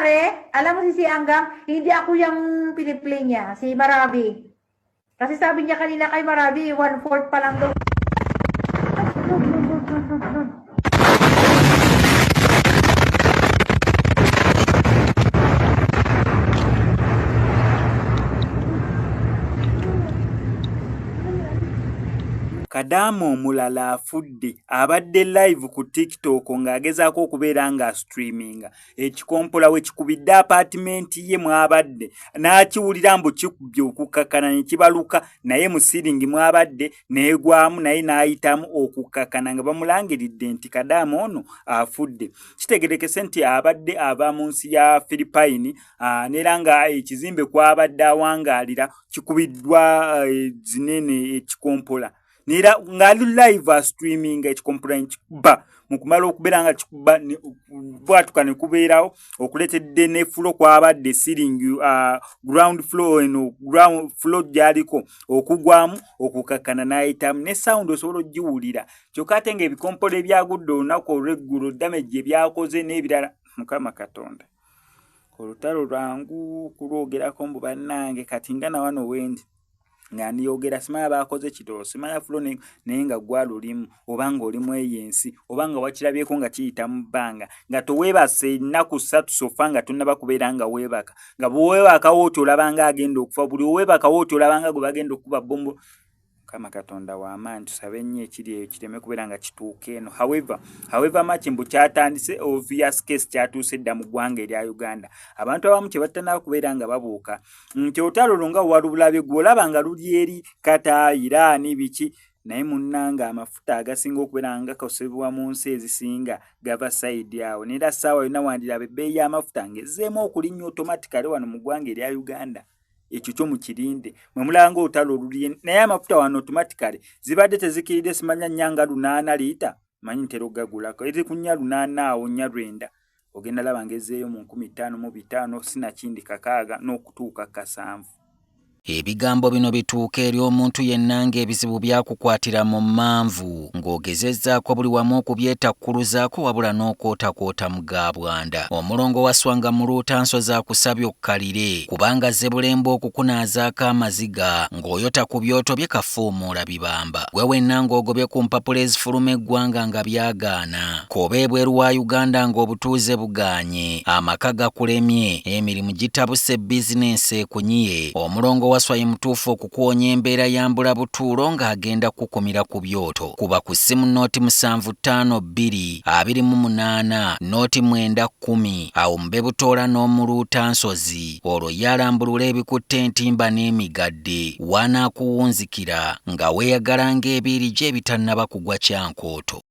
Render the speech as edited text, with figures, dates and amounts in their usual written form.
pare, alam mo si si Anggang, hindi ako yung piniplay niya, si Marabi. Kasi sabi niya kanina kay Marabi, 1/4 pa lang daw. Kadaama omulala afudde abadde live ku TikTok ng'agezaako okubeera nga streaminga ekikompola we kikubidde apaatimenti ye mw'abadde n'akiwulira mbu kikubye okukkakkana ne kibaluka naye mu siiringi mw'abadde n'egwamu naye n'ayitamu okukkakkana nga bamulangiridde nti kadaama ono afudde. Kitegerekese nti abadde ava mu nsi ya Philippine neera nga ekizimbe kw'abadde awangaalira kikubiddwa eh, zinene ekikompola neera ng'ali live astreaminga ekikompola nekikuba mu kumala okubeera nga kikuba bwatuka ne kubeerawo okuleetedde ne fulo kwabadde ceiling ground floor eno ground floor gy'aliko okugwamu okukakkana n'ayitamu ne sound osobola ogiwulira kyokka ate ng'ebikompola ebyagudde olunaku olw'eggulo damage ebyakoze n'ebirala mukama katonda Olutalo lwangu kulwogerako mbu bannange kati nga na wano wendi nga ndiyogera simanya baakoze kito simanya fulo naye nga gwalulimu oba nga oli mweyo ensi oba nga wakirabyeko nga kiyita mu bbanga nga toweebase ennaku ssatu sofa nga tonnaba kubeera nga weebaka nga bweweebakawo otyo olabanga agenda okufa buli oweebakawo otyo olabanga gwe bagenda okukuba bombo Mukama Katonda w'amaanyi tusabe nnyo ekiri eyo kireme kubeera nga kituuka eno. However, however much mbu kyatandise obvious case kyatuuse dda mu ggwanga erya Uganda. Abantu abamu kye batanaba kubeera nga babuuka nti olutalo luno nga walubulabye gwe olaba nga luli eri Qatar, Iran biki naye munnange amafuta agasinga okubeera nga gakosebwa mu nsi ezisinga gava sayidi awo neera ssaawa yonna wandiraba ebbeeyi y'amafuta ng'ezzeemu okulinnya automatically wano mu ggwanga erya Uganda. Ekyo kyo mukirinde mwe mulanga olutalo oluli naye amafuta wano automatically zibadde tezikiridde simanya nnya nga lunaana liita manyi ntera okugagulako eri ku nnya lunaana awo nnya lwenda ogenda laba ngezeeyo mu 5500 sinakindi kakaaga n'okutuuka kasanvu. Ebigambo bino bituuke eri omuntu yenna ng'ebizibu byakukwatira mu mmanvu, ng'ogezezzaako buli wamu okubyetakkuluzaako wabula n'okwotakwota mu ga bwanda. Omulongo Wasswa nga Muluutansozi akusabye okkalire kubanga azze bulembe okukunaazaako amaziga ng'oyota ku byoto bye kafuumuula bibamba. Ggwe wenna ng'ogobye ku mpapula ezifuluma eggwanga nga byagaana, k'obe ebweru wa Uganda ng'obutuuze bugaanye, amaka gakulemye, emirimu gitabuse bizinensi ekunyiye, Omulongo Wasswa ye mutuufu okukuwonya embeera ya mbulabutuulo ng'agenda kukukumira ku byoto. Kuba ku ssimu nooti 752 28 nooti 9 10 awo mube butoola n'omuluutansozi olwo ye alambulule ebikutte entimba n'emigadde w'anaakuwunzikira nga weeyagala ng'ebiirigi ebitannaba kugwa kyankooto.